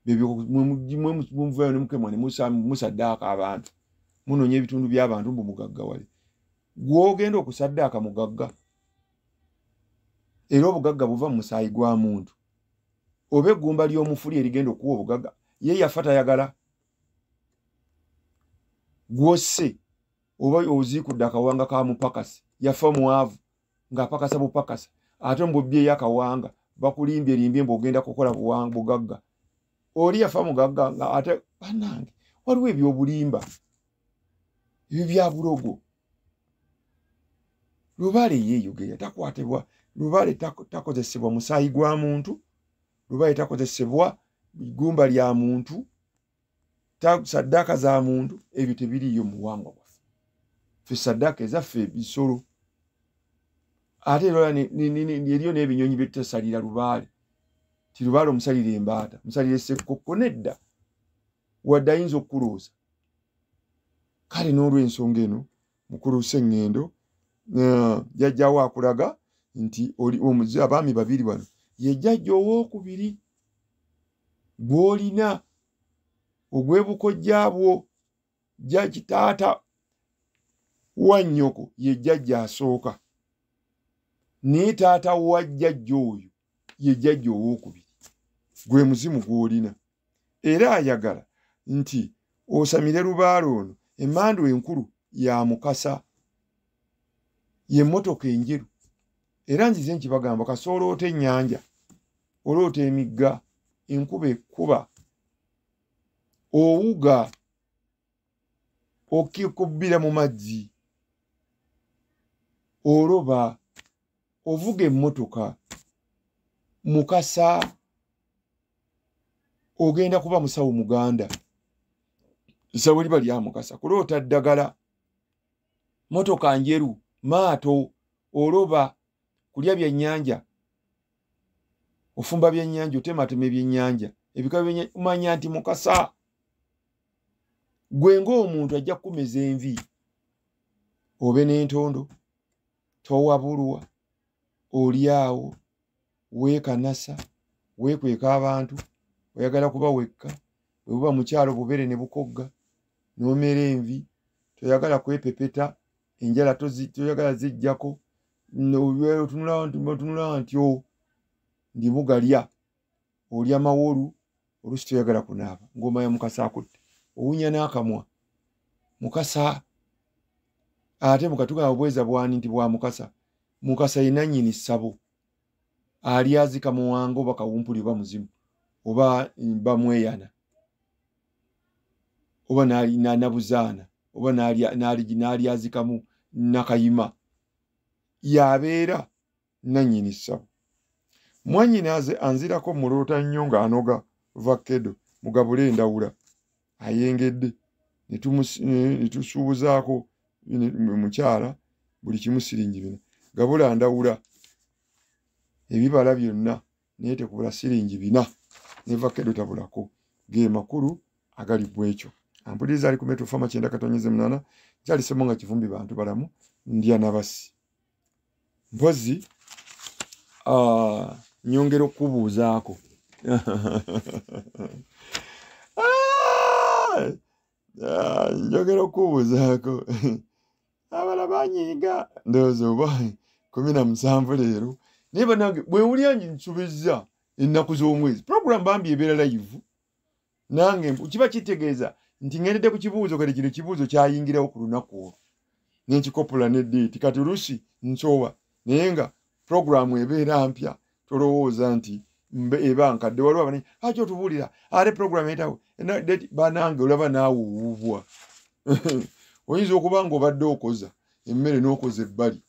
Mumuvayo ne mukemwa ne musaddaaka abantu, munoonya ebitundu by'abantu mbu mugaggawale. Gw'ogenda okusaddaaka mugagga, era obugagga buva mu musaayi gwa muntu. Oba eggumba ly'omufuli erigenda okuwa obugagga, ye yafa tayagala. Gw'osse oba oziikudde akawanga ka mupakasi, yafa mwavu ng'apakasa bupakasa, ate mbubbyeyo akawanga, bakulimbye limbye mbu ogenda kukola bugagga. Oli yafa mugagga nga ate bannange, waliwo ebyobulimba, ebyo bya bulogo. Lubaale yeeyogera, takwatibwa. Lubaale takozesebwa musaayi gwa muntu, lubaale takozesebwa ggumba lya muntu, saddaaka za muntu, ebyo tebiriiyo mu buwangwa bwaffe. Ffe saddaaka ezaffe ebisolo. Ate era eriyo n'ebinyonyi bye tutasalira lubaale. Ti lubaale omusalira embaata, musalira essekkokko, nedda, wadde ayinza okukuloosa. Kale n'olw'ensonga eno, mukulu Sseŋŋendo jjajjaawo akulaga nti abaami babiri bano ye jjajja owookubiri gw'olina ogw'ebukojja bwo. Jjajja taata wa nnyoko ye jjajja asooka, naye taata wa jjajja oyo ye jjajja owookubiri, gwe muzimu gw'olina. Era ayagala nti osamire lubaale ono. Emmandu enkulu ya Mukasa, y'emmotoka enjeru. Era nzize nkibagamba, kasoola oloota ennyanja, oloota emigga, enkuba ekkuba, owuga, okikubbira mu mazzi, oloba, ovuga emmotoka. Mukasa ogenda kuba musawo muganda, essabo liba lya Mukasa. Kuloota ddagala, motoka njeru, maato, oloba, kulya byennyanja, ofumba byennyanja, otematema ebyennyanja, ebika byennyanja, omanya nti Mukasa gwe ng'omuntu ajja kukumeza envi, obe n'entondo, towabulwa, oli awo weekanasa, weekweka abantu, oyagala kuba wekka. Bwe buba mukyalo bubere ne bukogga, n'omera envi, toyagala kwepepeta, enjala toyagala zijjako, otunula ntyo ndi mugalya, olya mawolu, oluusi toyagala kunaaba, ng'omanya Mukasa akutte, owunya n'akamwa. Mukasa ate mukatugamba obweza bwani nti bwa Mukasa. Mukasa ye nannyini ssabo, alyazika muwanga oba kawumpuli oba muzimu oba bamweyana oba nabuzaana oba n'alyazikamu nakayima, yabeera nannyini ssabo. Mwannyinaze anzirako muloota nnyo ng'anoga vakedo, mugabule endawula, ayengedde, ne tusuubuzaako mukyala buli kimu siringi 4. Gabula ndawula ebibala byonna, naye tekubula siringi 4, ne vakedo tabulako. Ge makulu agali bwekyo. Ampuliriza ali ku Metro Farmer 9.8, nkyalisemu nga Kivumbi bantu balamu, ndya nabasi. Mpozi nyongera okubuuzaako Njogera okubuuzaako abala banyiiga ndowooza oba 17 leero. Naye bannange bwe wulira nsobezza ennaku z'omwezi, program bambi ebeera live, nange kiba kitegeeza nti ŋŋendedde ku kibuuzo. Kati kino ekibuuzo kyayingirawo ku lunaku olwo nenkikopola ne date. Kati oluusi nsoba, naye nga programu ebeera mpya, tolowooza nti eba nkadde. Waliwo abane lwaki otubuulira ate programu etawo banange, olaba naawe owuubwa. Oyinza okuba nga obadde okoza emmere n'okoza ebbali,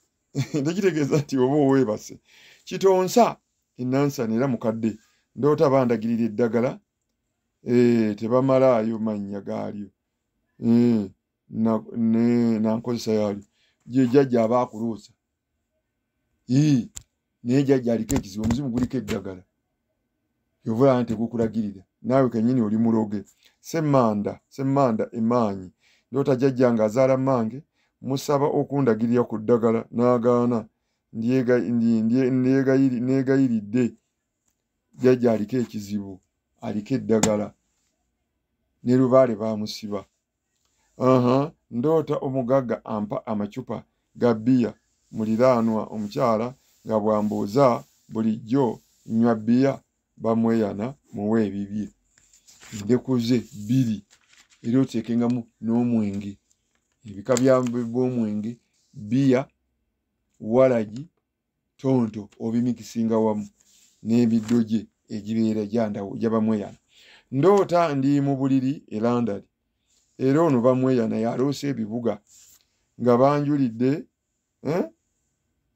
tekitegeeza nti oba oweebase. Kitonsa enansana era mukadde, ndoota bandagirira eddagala, tebamalaayo mannya gaalyo nankozesa yaalyo. Gye jjajja aba akuloosa, naye jjajja aliko ekizibu, omuzimu guliko eddagala, yovula nti tegukulagirira, naawe kennyini oli muloge. Semmanda emaanyi, ndoota jjajja ng'azaala mmange, musaba okundagirira ku ddagala n'agaana, neegayiridde. Jjajja aliko ekizibu, aliko eddagala, ne lubaale baamusiba. Ndoota omugagga ampa amacupa ga bbiya, muliraanwa omukyala nga bw'ambuuza bulijjo nywa bbiya, bamweyana muwe ebibye. Ndekuze 2 era oteekengamu n'omwenge, ebika bw'omwenge, bbiya, walagi, tonto, obimikisinga wamu n'emiddo gye egibeera gya bamweyana. Ndoota ndi mu buliri e London, era ono bamweyana yaloose ebibuga nga banjulidde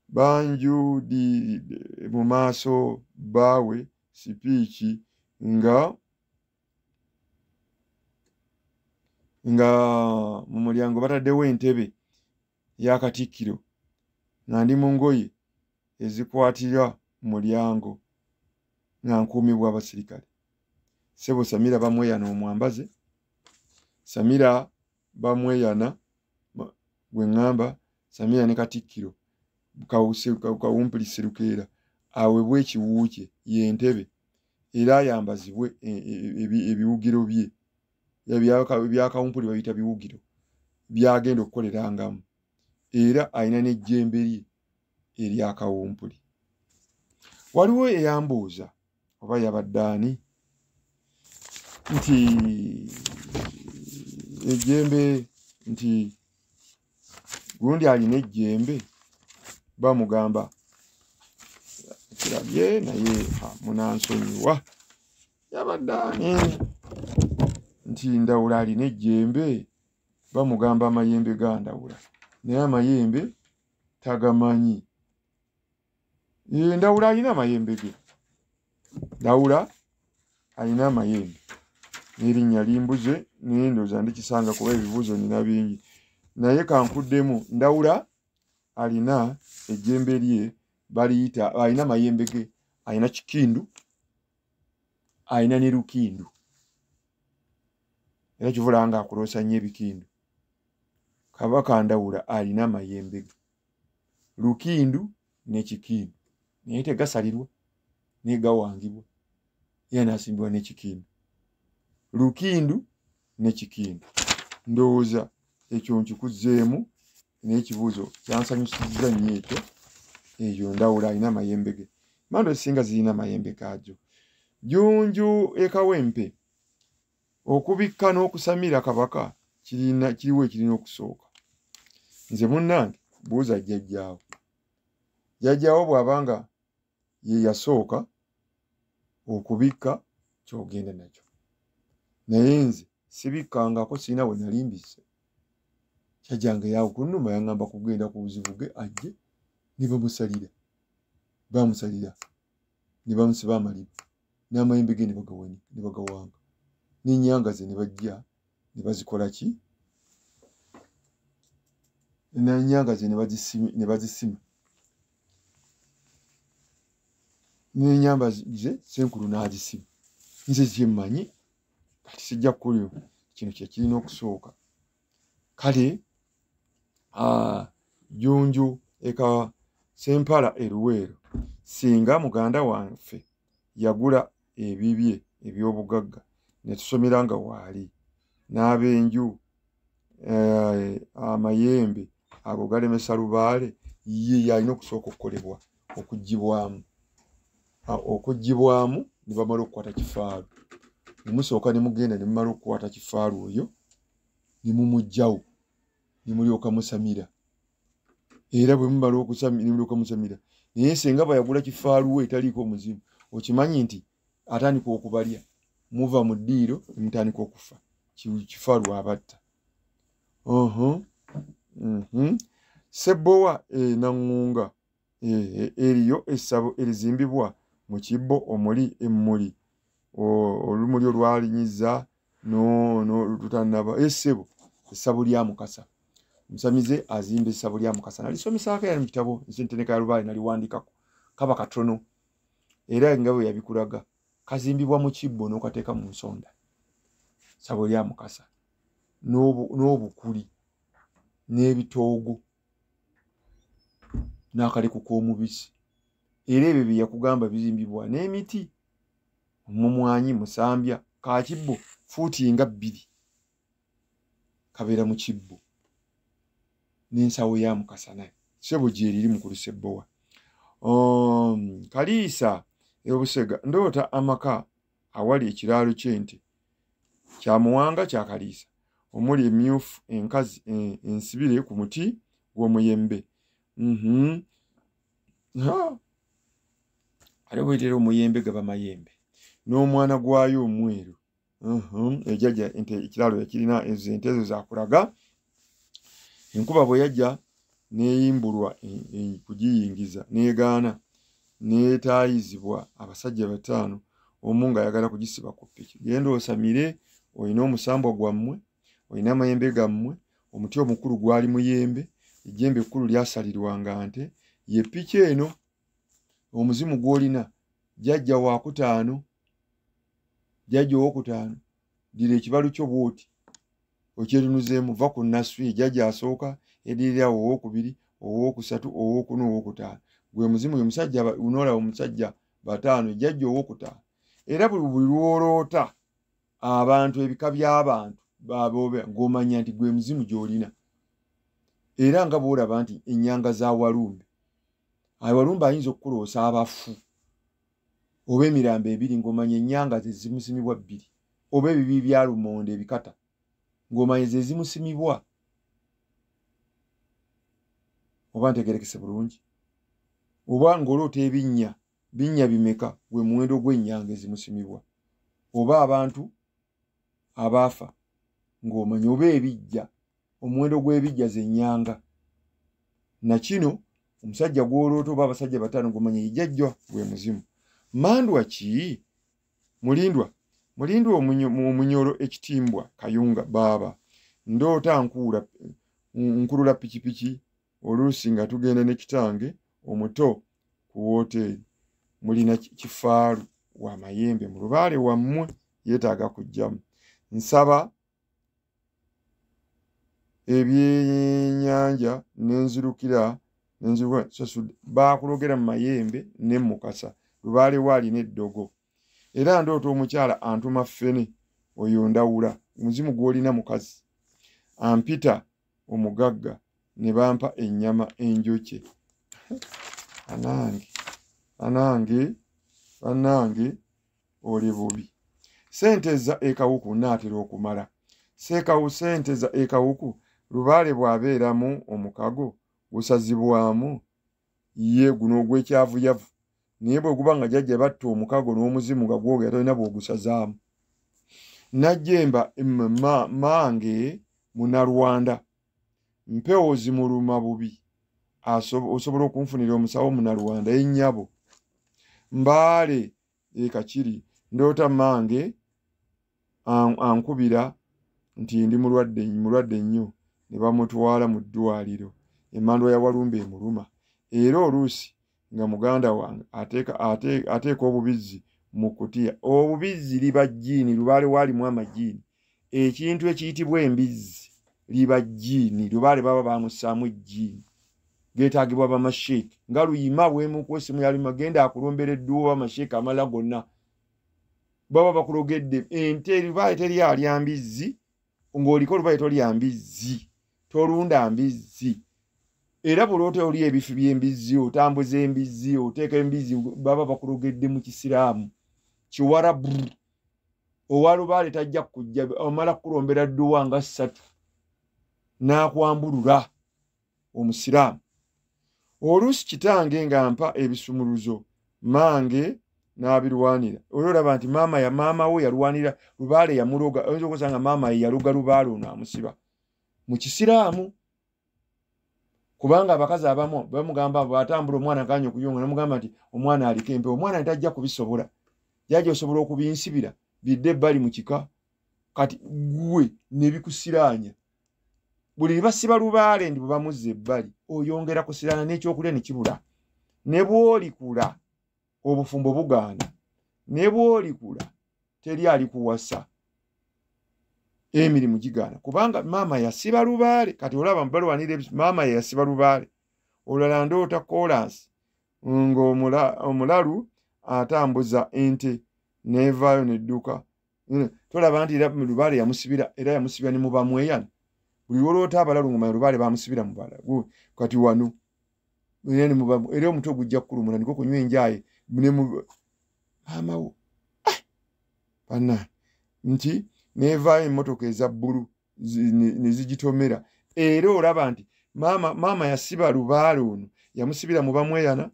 banjulidde mu maaso baawe sipiiki nga mu mulyango bataddewo entebe ya Katikkiro, nga ndi mu ngoye ezikwatira mu mulyango nga nkuumibwa abasirikale. Ssebo Samira bamweyana omwambaze, Samira bamweyana gwe ŋŋamba, Samira ne Katikkiro Kawumpuli Serukeera aweebwe ekiwu kye y'entebe, era ayambazibwe ebiwugiro bye ebya Kawumpuli babiyita biwugiro by'agenda okukolerangamu, era alina n'ejjembe lye erya Kawumpuli. Waliwo eyambuuza oba yabadde ani nti ejjembe, nti gundi alina ejjembe, bamugamba kirabye naye munansonyiwa, yabadde ani nti Ndawula alina ejjembe, bamugamba amayembe ga Ndawula, naye amayembe tagamanyi. Ndawula alina amayembe ge, Ndawula alina amayembe, n'erinnya limbuze naye ndowooza ndikisanga kuba ebibuuzo nina bingi, naye kankuddemu. Ndawula alina ejjembe lye baliyita, alina amayembe ge, alina kikindu, alina ne lukindu, era kivula nga akuloosa nnyo ebikindu. Kabaka Ndawula alina amayembe ge, lukindu ne kikindu, naye tegasalirwa naye gawangibwa, era n'asimbibwa n'ekikindu, lukindu ne kikindu. Ndowooza ekyo nkikuzzeemu, n'ekibuuzo kyansanyusizza nnyo ekyo. Eyo Ndawula alina amayembe ge, mando ezisinga zirina amayembe gaazo. Jjunju e Kawempe, okubikka n'okusamira kabaka kiriwo ekirina okusooka. Nze munnange buuza jjajjaawo, jjajjaawo bw'abanga ye yasooka okubikka ky'ogenda nakyo, naye nze sibikkangako, sirina we nalimbise. Jjajjange yawo kunnuma yaŋŋamba kugenda ku buzibuge ajje ne bamusalira, bamusalira ne bamusiba amaliba n'amayembe ge ne bagawanga, n'ennyanga ze ne bajja ne bazikola ki, n'ennyanga ze ne bazisima, n'ennyamba ze Ssenkulu n'agisiba. Nze kye mmanyi kati sijja kukulira, kino kye kirina okusooka. Kale Jjunju eka Sempala e Luweero, singa muganda waffe yagula ebibye eby'obugagga ne tusomera nga waali n'ab'enju amayembe ago galemesa lubaale ye yalina okusooka okukolebwa okuggyibwamu ne bamala okukwata kifaalu ne musooka ne mugenda ne mumala okukwata kifaalu oyo ne mumuggyawo ne mulyoka musamira era bwe mumala okusamira ne mulyoka musamira naye singa bayagula kifaalu we etaliiko omuzimu okimanyi nti atandika okubalya muva mu ddiiro ne mutandika okufa kifaalu abatta. Ssebbowa Naŋŋunga eriyo essabo erizimbibwa mu kibbo omuli emmuli olumuli olwalinyiza lutannaba essebo essabo lya Mukasa. Omusamize azimba essabo lya Mukasa nalisomesaako era mu kitabo Nsenteneka ya Lubaale naliwandikako kaba katono era nga bwe yabikulaga kazimbibwa mu kibbo n'okateeka mu nsonda ssabo lya Mukasa n'obukuli n'ebitoogo n'akaleku k'omubisi era ebyo bye yakugamba bizimbibwa n'emiti omumwanyi musambya ka kibbo fuuti nga 2 kabeera mu kibbo n'ensawo ya Mukasa nayo ssebo gyeriri mukulu Ssebbowa. Kaliisa Obusega ndoota amaka awali ekiraalo ky'ente kya Muwanga kya Kaliisa omuli emyufu enkazi ensibire ku muti gw'omuyembe. Ate bwetera omuyembe gaba mayembe n'omwana gwayo omweru. Ejjajja ente ekiraalo yakirina ezo ente ezo zakulaga. Enkuba bwe yajja n'eyimbulwa kugiyingiza n'egaana n'etaayizibwa abasajja 5 omu ng'ayagala kugisiba ku ppiki. Genda osamire olina omusambwa gwammwe olina amayembe gammwe omuti omukulu gwali muyembe ejjembe ekkulu lyasalirwanga nte ye ppiki eno omuzimu gw'olina jjajja wakutaano jjajja owokutaano ddira ekibalu kyo bw'oti okyetunuzeemu va ku Naswi jjajja asooka eddirira owookubiri owokusatu owokuna owokutaano gwe muzimu ye musajja unolaba omusajja 5 jjajja owokutaano era buli lw'oloota abantu ebika by'abantu babobe ng'omanya nti gwe muzimu gy'olina era nga bw'olaba nti ennyanga za Walumbe Walumbe ayinza okukuloosa abafu oba emirambo 2 ng'omanya ennyanga ze zimusimibwa 2 oba ebibi bya lumonde ebikata ng'omanya ze zimusimibwa oba ntegerekese bulungi oba ng'oloota ebinnya binnya bimeka gwe muwendo gw'ennyanga ezimusimibwa oba abantu abaafa ng'omanya oba ebijja omuwendo gw'ebijja z'ennyanga. Na kino omusajja gw'oloota oba abasajja 5 ng'omanya ye jjajja gwe muzimu. Mandwa ki? Mulindwa omunyolo ekitimbwa Kayunga baaba ndoota nkulula pikipiki oluusi nga tugenda ne kitange omuto ku wooteeri mulina kifaalu wa mayembe mu lubaale wammwe yeetaaga kujjamu. Nsaba ebyennyanja nenzirukira baakulogera mu mayembe ne Mukasa lubaale waalina eddogo era ndoota omukyala antuma ffene oyo ndawula omuzimu gw'olina mukazi ampita omugagga ne bampa ennyama enjokye. Anange bannange oli bubi. Ssente za Ekawuku naatera okumala. Ssente za Ekawuku lubaale bw'abeeramu omukago gusazibwamu ye guno ogw'ekyavuyavu naye bwe guba nga jjajja batta omukago n'omuzimu nga gwogera tolina bw'ogusazaamu. Najjemba mange Munalwanda mpewo zimuluma bubi osobola okunfunira omusawo Munalwanda ennyabo. Mbaale Kakiri ndoota mange ankubira nti ndi mulwadde nnyo ne bamutwala mu ddwaliro emmandwa ya Walumbe emuluma era oluusi nga muganda wange ateeka obubizzi mu kutiya. Obubizzi liba jjiini lubaale waalimu amajiini ekintu ekiyitibwa embizzi liba jjiini lubaale baba bamussaamu ejjiini geetaagibwa bamasheeke nga luyima bwemukuwa essimu ya luyima genda akulombera edduwa bamasheeke amala gonna Baba bakulogedde ente, lubaale teri alya mbizzi. Ng'oliko lubaale tolya mbizzi, tolunda mbizzi. Era bw'oloota olya ebifi by'embizzi, otambuza embizzi, oteeka embizzi, baba bakulogedde mu kisiraamu kiwarabu. Owa lubaale tajja kujja, omala kukulombera dduwa nga 3 n'akwambulula omusiraamu. Oluusi kitange nga mpa ebisumuluzo, mange n'abirwanira. Olaba nti maama ya maama we yalwanira lubaale, yamuloga. Oyinza okusanga maama ye yaloga lubaale ono amusiba mu kisiraamu. Kubanga abakazi abamu bamugamba bw'atambula omwana ganye okuyonga, namugamba nti omwana aliko empewo, omwana tajja kubisobola, jjajja osobola okubinsibira bidde ebbali mu kika. Kati gwe ne bikusiraanya. Buli basiba lubaale ndi bwe bamuzza ebbali, oyongera kusiraana n'ekyokulya ne kibula. Ne bw'olikula obufumbo bugaana, ne bw'olikula teri alikuwasa, emirimu gigaana, kubanga maama yasiba lubaale. Kati olaba balwanira maama ye yasiba lubaale. Olala ndoota kolansi ng'omulalu atambuza ente n'evaayo n'edduka. Tolaba nti era lubaale yamusibira, era yamusibira ne mubamweyana. Buli lw'oloota abalalu ng'omanya lubaale bamusibira mu bala. Kati wano era omutwe gujja kukulumula, niko kunywa enjaye maama wo banna nti nevaayo emmotoka eza bbulu ne zigitomera. Era olaba nti maama yasiba lubaale ono, yamusibira mu bamweyana,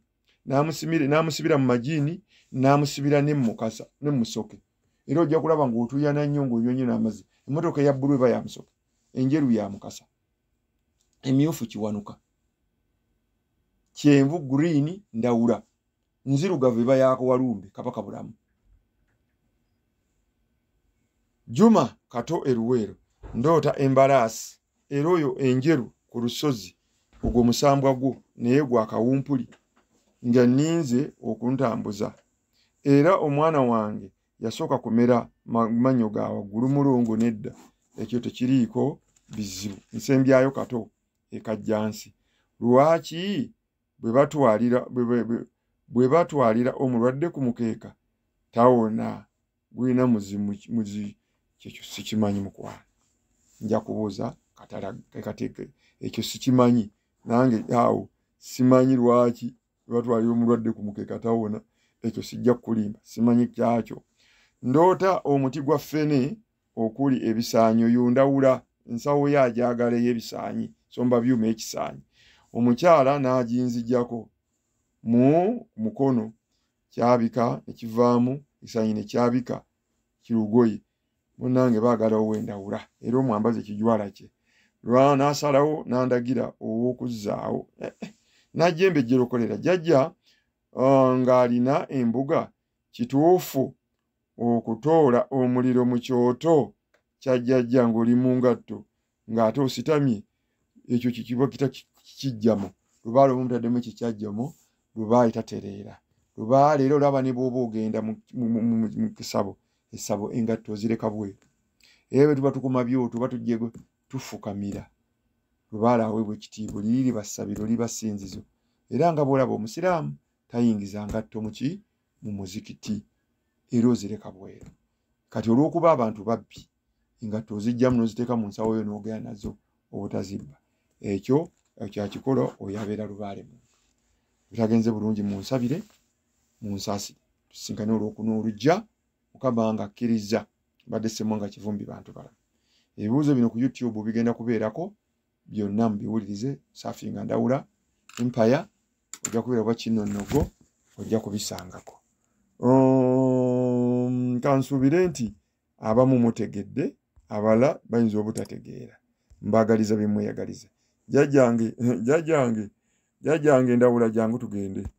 n'amusibira mu majiini, n'amusibira ne mukasa ne musoke. Era ojja kulaba ng'otuuyana nnyo ng'onywa nnyo n'amazzi. Emmotoka eya bbulu eba ya musoke, enjeru ya mukasa, emyufu kiwanuka, kyenvu green ndawula, nzirugavu eba ya Walumbe Kabaka Bulamu. Juma Kato eruweero ndoota embalaasi era oyo enjeru ku lusozi, ogwo musambwa gwo naye gwa kawumpuli, nga nninze okuntambuza. Era omwana wange yasooka kumera mannyo ga waggulu mulongo, nedda ekyo tekiriiko bizibu. Nsembyayo Kato ekajjansi. Lwaki bwe batwalira omulwadde ku mukeeka tawona? Gulina muzi kyekyo sikimanyi mukwano, nja kubuuza Katala ekyo sikimanyi nange awo simanyi lwaki batwalira omulwadde ku mukeeka tawona, ekyo sijja kukulimba, simanyi kyakyo. Ndoota omuti gwa ffene okuli ebisaanyi, oyo ndawula ensawo ye agyagala ey'ebisaanyi, somba byuma ekisaanyi. Omukyala n'aginzigyako mu mukono, kyabika ne kivaamu ekisaanyi ne kyabika kirugoye. Munnange baagala ow'endawula era omwambaze ekijwala kye. N'asalawo n'andagira ow'okuzzaawo. Najjembe ejjerokolera jjajja ng'alina embuga, kituufu okutoola omuliro mu kyoto kya jjajja ng'oli mu ngatto ng'ate ositamye, ekyo kikiba kita kijjamu. Lubaale omutaddemu ekikyajjamu, lubaale tatereera. Lubaale era olaba ne bw'oba ogenda mu kisabo, essabo engatto ozireka bweru. Era bwe tuba tukuma byoto oba tujje tufukamira. Lubaale aweebwa ekitiibwa, liri liba ssabiro, liba ssinzizo. Era nga bw'olaba omusiraamu tayingiza ngatto mu muzikiti, era ozireka bweru. Kati olw'okuba abantu babbi, engatto ozijjamu n'oziteeka mu nsawo yo n'ogenda nazo obutazibba. Ekyo kyakikola oyo abeera lubaale muntu. Bitagenze bulungi munsabire, munsaasire. Tusisinkane olwokuna olujja, Mukama nga akkiriza. Mbadde Ssemwanga Kivumbi bantu balamu. Ebibuuzo bino ku YouTube bigenda kubeerako byonna mubiwulirize. Safinga Ndawula Empire ojja kubeera oba kinonnogo ojja kubisangako. Kansuubire nti abamu mutegedde, abalala bayinza obutategeera. Mbagaliza bye mweyagaliza. Jjajjange Ndawula jangu tugende.